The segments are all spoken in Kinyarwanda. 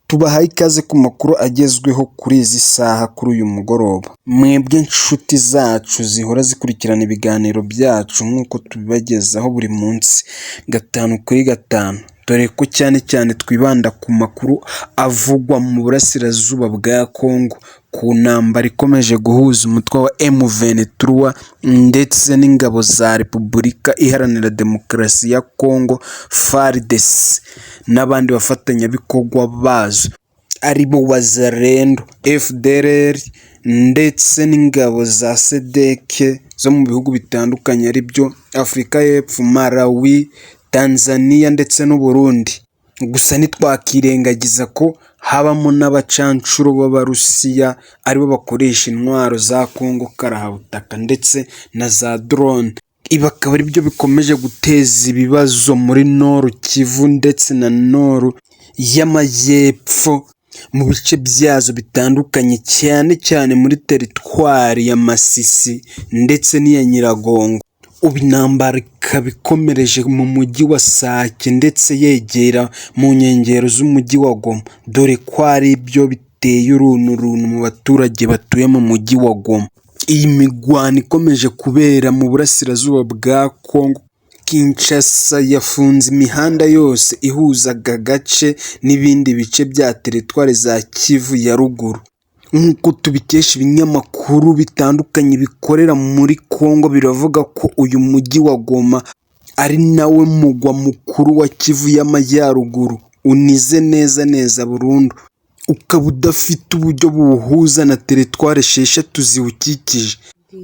Tubahaye ikaze ku makuru agezweho kuri izi saha, kuri uyu mugoroba. Mwebwe nshuti zacu zihora zikurikirana ibiganiro byacu nk'uko tubibagezaho buri munsi gatanu kuri gatanu, dore ko cyane cyane twibanda ku makuru avugwa mu burasirazuba bwa Congo, ku ntambara ikomeje guhuza umutwe wa M23 ndetse n'ingabo za Repubulika Iharanira Demokarasi ya Congo FARDC n'abandi bafatanyabikorwa bazo aribo Wazalendo, FDLR ndetse n'ingabo za SADC zo mu bihugu bitandukanye aribyo Afurika y'Epfo, Malawi, Tanzania ndetse n'u Burundi. Gusa ntitwakirengagiza ko habamo n'abacancuro b'Abarusiya aribo bakoresha intwaro za Congo karahabutaka ndetse na za drone. Ibi akaba ari byo bikomeje guteza ibibazo muri Nord Kivu ndetse na Nord y'Amajyepfo mu bice byazo bitandukanye, cyane cyane muri teritwari ya Masisi ndetse n'iya Nyiragongo. Ubu intambara ikaba ikomereje mu mujyi wa Sake ndetse yegera mu nkengero z'umujyi wa Goma, dore ko ari byo biteye urunturuntu mu baturage batuye mu mujyi wa Goma. Iyi mirwano ikomeje kubera mu burasirazuba bwa Congo, Kinshasa yafunze imihanda yose ihuza aka gace n'ibindi bice bya teritwari za Kivu ya ruguru. Nk'uko tubikesha ibinyamakuru bitandukanye bikorera muri Congo, biravuga ko uyu mujyi wa Goma ari nawe mugwa mukuru wa Kivu y'Amajyaruguru unize neza neza burundu, ukaba udafite uburyo buwuhuza na teritwari 6 ziwukikije.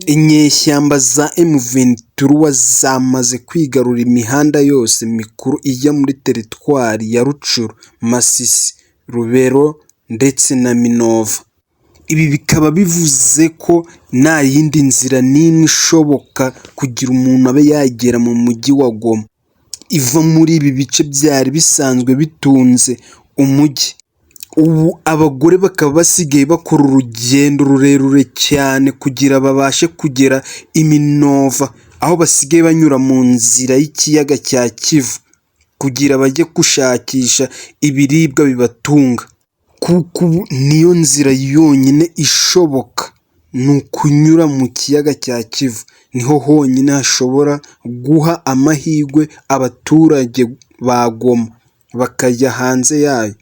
Inyeshyamba za M23 zamaze kwigarurira imihanda yose mikuru ijya muri teritwari ya Rutshuru, Masisi, Lubero ndetse na Minova. Ibi bikaba bivuze ko nta yindi nzira n'imwe ishoboka kugira umuntu abe yagera mu mujyi wa Goma iva muri ibi bice byari bisanzwe bitunze umujyi. Ubu abagore bakaba basigaye bakora urugendo rurerure cyane kugira babashe kugera i Minova, aho basigaye banyura mu nzira y'ikiyaga cya Kivu kugira bajye gushakisha ibiribwa bibatunga, kuko ubu niyo nzira yonyine ishoboka, ni ukunyura mu kiyaga cya Kivu, niho honyine hashobora guha amahirwe abaturage ba Goma bakajya hanze yayo.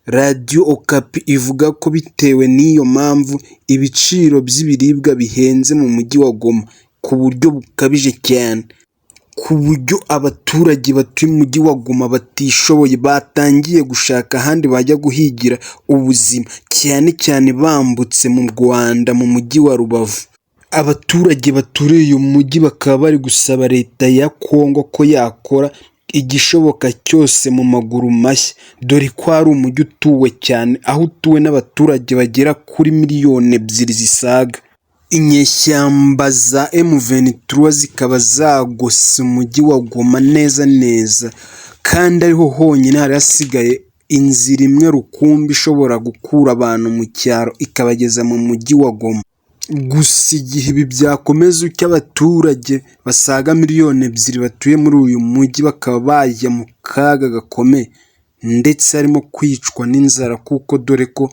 Radiyo Okapi ivuga ko bitewe n'iyo mpamvu ibiciro by'ibiribwa bihenze mu mujyi wa Goma ku buryo bukabije cyane, ku buryo abaturage batuye umujyi wa Goma batishoboye batangiye gushaka ahandi bajya guhigira ubuzima, cyane cyane bambutse mu Rwanda mu mujyi wa Rubavu. Abaturage baturiye uyu mujyi bakaba bari gusaba leta ya Congo ko yakora igishoboka cyose mu maguru mashya, dore ko ari umujyi utuwe cyane, aho utuwe n'abaturage bagera kuri miliyoni 2 zisaga. Inyeshyamba za M23 zikaba zagose umujyi wa Goma neza neza, kandi ariho honyine hari hasigaye inzira imwe rukumbi ishobora gukura abantu mu cyaro ikabageza mu mujyi wa Goma. Gusa igihe ibi byakomeza utyo, abaturage basaga miliyoni 2 batuye muri uyu mujyi bakaba bajya mu kaga gakomeye, ndetse harimo kwicwa n'inzara, kuko dore ko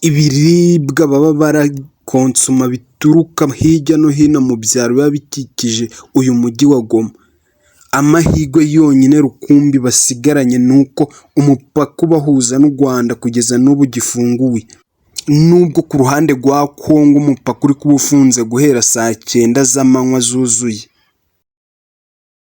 ibiribwa baba barakonsoma bituruka hirya no hino mu byaro biba bikikije uyu mujyi wa Goma. Amahirwe yonyine rukumbi basigaranye ni uko umupaka ubahuza n'u Rwanda kugeza n'ubu ugifunguye, nubwo ku ruhande rwa Congo umupaka uri kuba ufunze guhera saa 9 z'amanywa zuzuye.